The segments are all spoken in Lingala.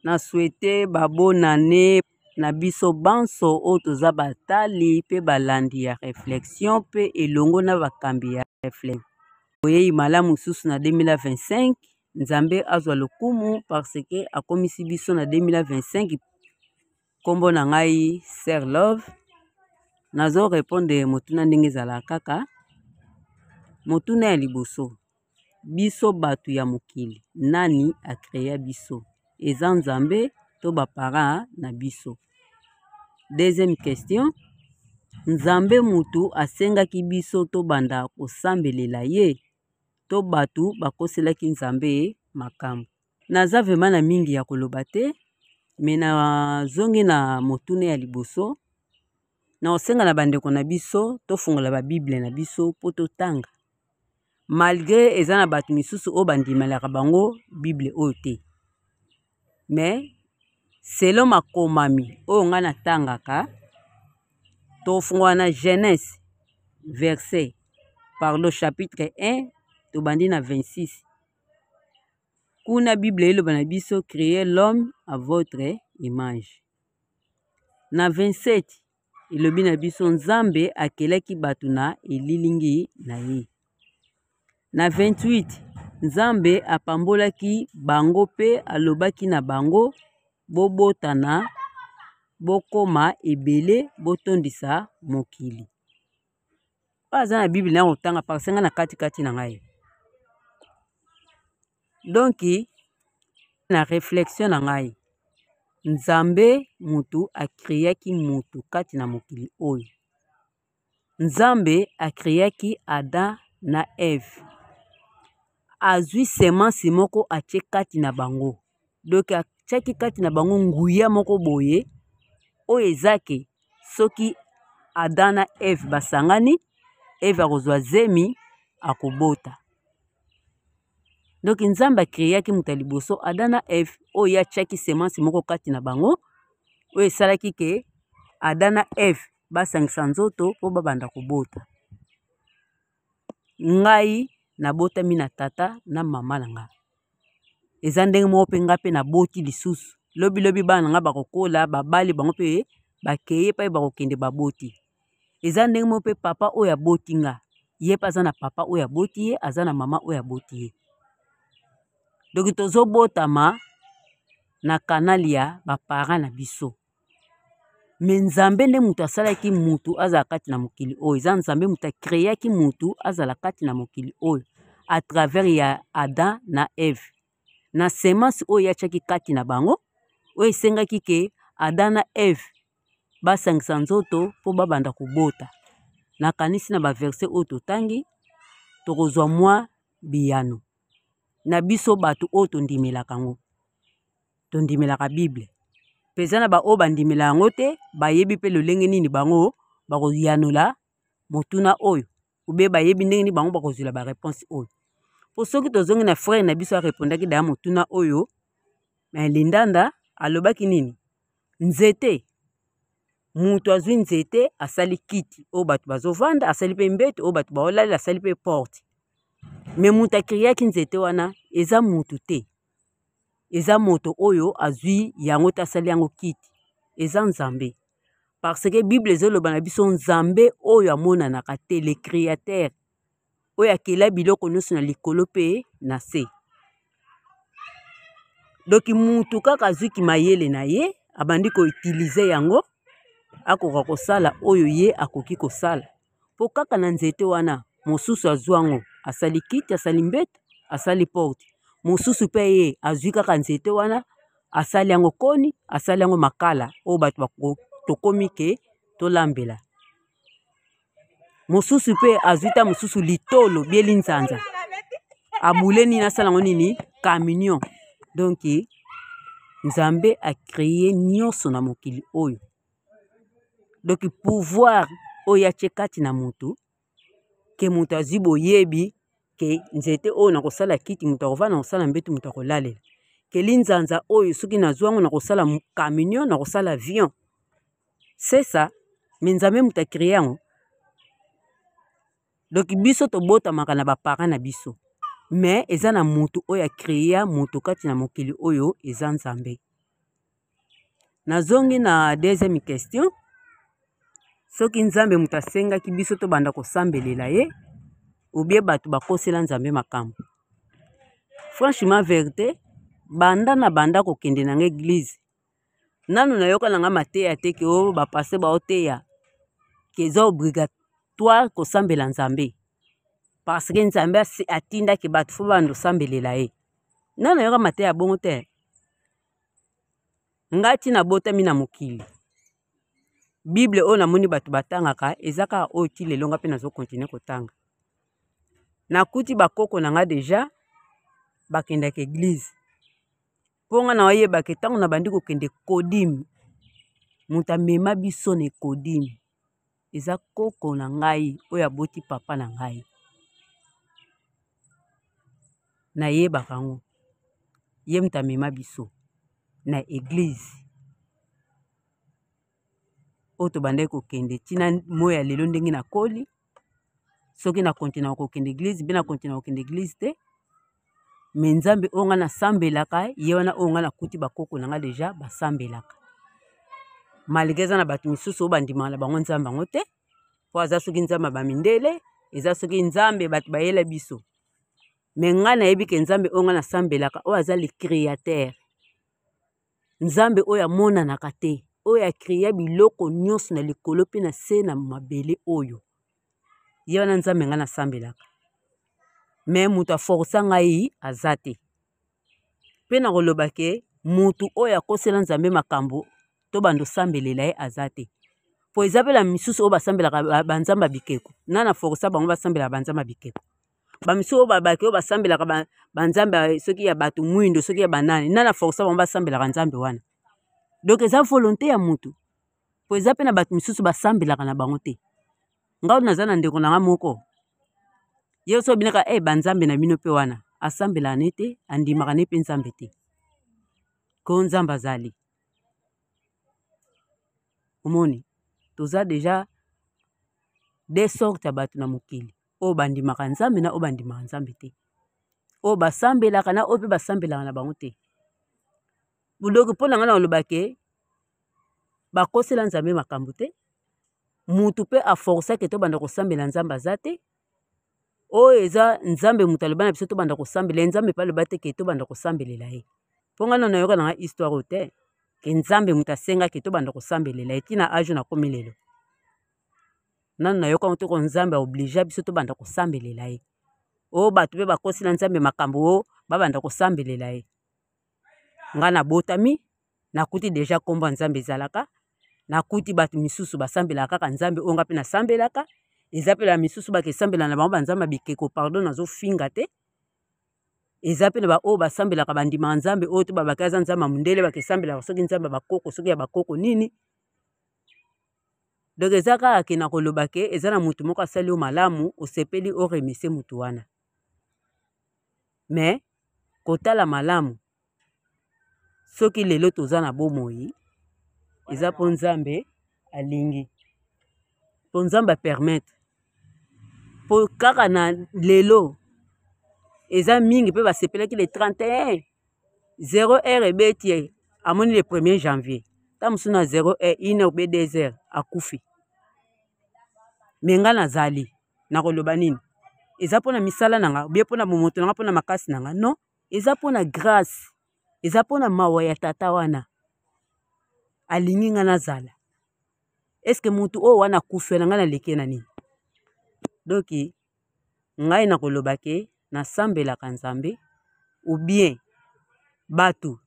Na souhaite ba bonne annee na biso banso oyo toza batali pe balandi ya reflexion pe elongo na bakambi ya reflexion. Boyei malamu lisusu na 2025, Nzambe azwa lokumu parce que akomisi biso na 2025. Kombo na ngai Sœur Love, nazo repondre motuna ndenge ezalaka kaka. Motuna ya liboso, biso batu ya mokili nani a crea biso? Eza Nzambe to ba parents na biso? Deuxième question, Nzambe mutu asengaki biso tobanda kosambelela ye to batu bakoselaki Nzambe makambo? Naza vraiment na mingi ya koloba te, mais nazongi na motuna ya liboso. Nakosenga na bandeko na biso tofungola ba bible na biso mpo totanga, malgre eza na bato misusu oyo bandimelaka bango bible oyo te, mais selon makomami oyo ngai natangaka, tofungola na Genèse verset, pardon, chapitre 1, tobandi na 26. Kuna bible eloba na biso créer l'homme à votre image. Na 27 elobi na biso Nzambe akelaki bato na elilingi na ye. Na 28 Nzambe apambolaki bango pe alobaki na bango bobotana bokoma ebele botondisa mokili. Oyo aza na bible na kotanga parce nga na kati kati na ngai. Donc na reflexion na ngai, Nzambe mutu a creaki mutu kati na mokili oyo. Nzambe a creaki Adam na Eve. Azwi semence moko atie kati na bango. Donc atiaki kati na bango nguya moko boye oyo eza ke soki Adam na Eve basangani, Eve akozwa zemi, akobota. Donc Nzambe akreaki moto ya liboso Adam na Eve, oyo ye atiaki semence moko kati na bango, oyo esalaki ke Adam na Eve basangisa nzoto mpo babanda kobota. Ngai nabotami na tata na mama na ngai. Eza ndenge moko mpe ngai mpe naboti lisusu. Lobi lobi bana na ngai bakokola, babali bango mpe bakei epai bakokende baboti. Eza ndenge moko mpe papa oyo aboti nga, ye mpe aza na papa oyo aboti ye, aza na mama oyo aboti ye. Donc tozobotama na canal ya ba parents na biso. Mais Nzambe nde moto asalaki mutu azala kati na mokili oyo. Eza Nzambe moto akreaki mutu azala kati na mokili oyo à travers ya Adam na Eve. Na semence oyo ye atiaki kati na bango, oyo esengaki ke Adam na Eve basangisa nzoto mpo babanda kobota. Nakanisi na ba verset oyo totangi tokozwa mwa biyano na biso bato oyo tondimelaka yango. Tondimelaka Bible. Mpe eza na baoyo bandimela yango te, bayebi mpe lolenge nini bango bakoyanola motuna oyo, ube bayebi ndenge nini bango bakozwela ba reponse oyo. Mpo soki tozongi na frère na biso arepondaki daya motuna oyo, mais Lindanda alobaki nini? Nzete, mutu azwi nzete asali kiti oyo bato bazovanda, asali mpe mbeto oyo bato baolalela, asali mpe porte. Mais mutu akreaki nzete wana eza mutu te, eza moto oyo azwi yango te asali yango kiti, eza Nzambe. Parce que Bible ezoloba na biso Nzambe oyo amonanaka te, le créateur oyo akela biloko nyonso na likolo mpe na se. Donc mutu kaka azwiki mayele na ye abandi koutilize yango, akoka kosala oyo ye akoki kosala. Mpo kaka na nzete wana mosusu azwa yango asali kiti, asali mbeto, asali porte. Mosusu mpe ye azwi kaka nzete wana asali yango koni, asali yango makala oyo bato tokomi ke tolambela. Mosusu mpe azwi ta mosusu litolo bie linzanza abule nini asala yango nini camion. Donc Nzambe a cree nyonso na mokili oyo. Donc pouvoir oyo atie kati na motu ke moto azwi boyebi ke nzete oyo nakosala kiti, moto akovanda nakosala mbeto, moto akolalela, ke linzanza oyo soki nazwi yango nakosala camion, nakosala avion. C'est ça, mais Nzambe moto a cree yango. Donc biso tobotamaka na ba parents na biso, mais eza na motu oyo a crea moto kati na mokili oyo eza Nzambe. Nazongi na deuxième question. Soki Nzambe moto asengaki biso tobanda kosambelela ye, ou bien bato bakosela Nzambe makambo. Franchement verite, banda na banda kokende na nga eglise, nanu nayoka na nga mateya te ke o ba pasteur baoteya ke eza obligatoire kosambela Nzambe. Parce que Nzambe atindaki bato fo babanda kosambelela ye. Nanu nayoka mateya bongo te. Ngai ti nabotami na mokili, Bible oyo namoni bato batangaka eza kaka oyo ti lelo nga mpe nazo continuer kotanga. Nakuti bakoko na nga deja bakendaka eglise, mpo nga nayeba ke ntango nabandi kokende Ecodim, moto amema biso na Ecodim eza koko na ngai oyo aboti papa na ngai. Nayebaka yango, ye moto amema biso na eglise oyo tobandaki kokende ntina moi ya lelo ndenge nakoli. Soki na continue kokende eglise mpe na continue kokende eglise te, me Nzambe oyo ngai nasambelaka ye wana oyo ngai nakuti bakoko na ngai deja basambelaka, malgre eza na bato misusu oyo bandimaka na bango Nzambe yango te, mpo aza soki Nzambe ya bamindele, eza soki Nzambe bato bayela biso. Me ngai nayebi ke Nzambe oyo ngai nasambelaka oyo aza le créateur, Nzambe oyo amonanaka te, oyo akrea biloko nyonso na likolo mpe na se na mabele oyo, ye wana Nzambe ngai nasambelaka. Me moto aforsa ngai aza te, mpe nakoloba ke moto oyo akosela Nzambe makambo to bando osambelela ye aza te, po eza mpe na misusu oyo basambelaka banzambe ya bikeko. Nani aforsa bango basambelaka banzambe ya bikeko? Bamisusu oyo babaki oyo basambelaka banzambe soki ya bato mwindo soki ya banani, nani aforsa bango basambelaka nzambe wana? Donc eza volonté ya motu, po eza mpe na bato misusu basambelaka na bango te. Ngai naza na ndeko na ngai moko, ye so obinaka e banzambe na bino mpe wana asambelaka ne te, andimaka ne mpe nzambe te, ko nzambe azali. Omoni toza deja de sorte ya bato na mokili, oyo bandimaka nzambe na oyo bandimaka nzambe te, oyo basambelaka na oyo mpe basambelaka na bango te. Budoki mpo na ngai nakoloba ke bakosela nzambe makambo te, mutu mpe aforsake tobanda kosambela nzambe aza te. Oyo eza nzambe moto aloba na biso tobanda kosambela ye, nzambe mpe aloba te ke tobanda kosambelela ye. Mpo ngai nano nayoka na ngai histoire oyo te ke nzambe moto asengaki tobanda kosambelela ye ntina age nakomi lelo. Nano nayoka yango te ko nzambe aoblige biso tobanda kosambelela ye. Oyo bato mpe bakosi na nzambe makambo oyo babanda kosambelela ye. Ngai nabotami nakuti deja nkombo ya nzambe ezalaka, nakuti bato misusu basambelaka kaka nzambe oyo ngai mpe nasambelaka. Eza mpe na misusu bakesambela na bango banzambe ya bikeko, pardon nazofinga te. Eza mpe na baoyo basambelaka bandimaka nzambe oyo to babaki aza nzambe ya mondele, bakesambelaka soki nzambe ya bakoko soki ya bakoko nini. Donc eza kaka ke na koloba ke eza na motu moko asali yo malamu, osepeli oremercier motu wana. Mais kotala malamu soki lelo toza na bomoi eza mpo nzambe alingi, mpo nzambe apermettre, mpo kaka na lelo eza mingi mpe basepelaki le 31 0 heure ebeti ye amoni le 1er janvier, ntango mosusu na 0 heure 1 heure be 2 heures akufi. Me ngai nazali nakoloba nini? Eza mpona misala na nga bie mpona bomoto na nga mpona makasi na nga? Non, eza mpona grâce, eza mpona mawa ya tata wana alingi nga nazala. Eske motu oyo wana akufela ngai naleki ye na nini? Donc ngai nakoloba ke nasambelaka nzambe ou bien bato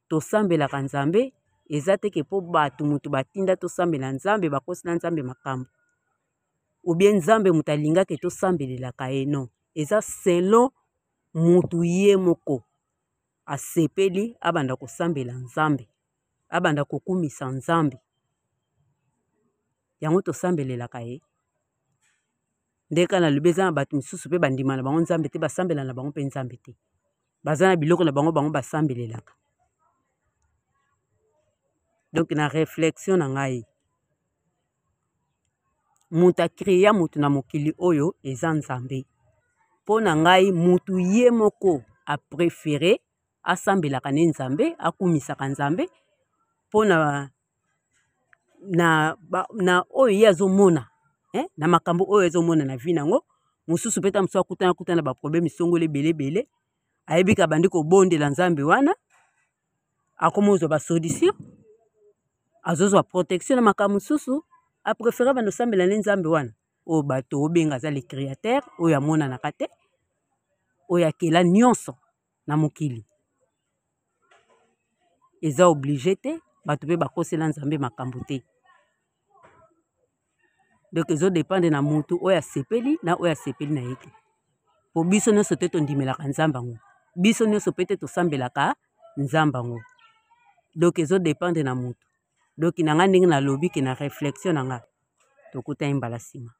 tosambelaka nzambe, eza te ke mpo bato moto batinda tosambela nzambe bakosela nzambe makambo, ou bien nzambe moto alingaki tosambelelaka ye. Non, eza selon motu ye moko asepeli abanda kosambela nzambe, abanda kokumisa nzambe, yango tosambelelaka ye. Nde kaka nalobi eza na bato misusu mpe bandima na bango nzambe te, basambela na bango mpe nzambe te, baza na biloko na bango bango basambelelaka. Donc na réflexion na ngai, moto akrea moto na mokili oyo eza nzambe. Mpo na ngai motu ye moko aprefere asambelaka ne nzambe, akumisaka nzambe. mpo na, na, na oyo ye azomona eh? Na makambo oyo azomona na vie nango. Mosusu mpe ta mosusu akutana kutana baproblème songolo ebele ebele, ayebi ka bandi kobondela Nzambe wana, akoma ozwa basolution, azozwa protection na makambo mosusu. Apréféré bando osambela nde Nzambe wana oyo bato obenga aza le créateur, oyo amonanaka te, oyo akela nyonso na mokili. Eza obligé te bato mpe bakosela Nzambe makambo te. Donc ezodépendre na motu oyo asepeli na oyo asepeli na ye te, po biso nyonso te tondimelaka Nzambe yango, biso nyonso mpe te tosambelaka Nzambe yango. Donc ezodépendre na motu. Donc na nga, ndenge nalobi ke na réflexion na nga, tokutani mbala nsima.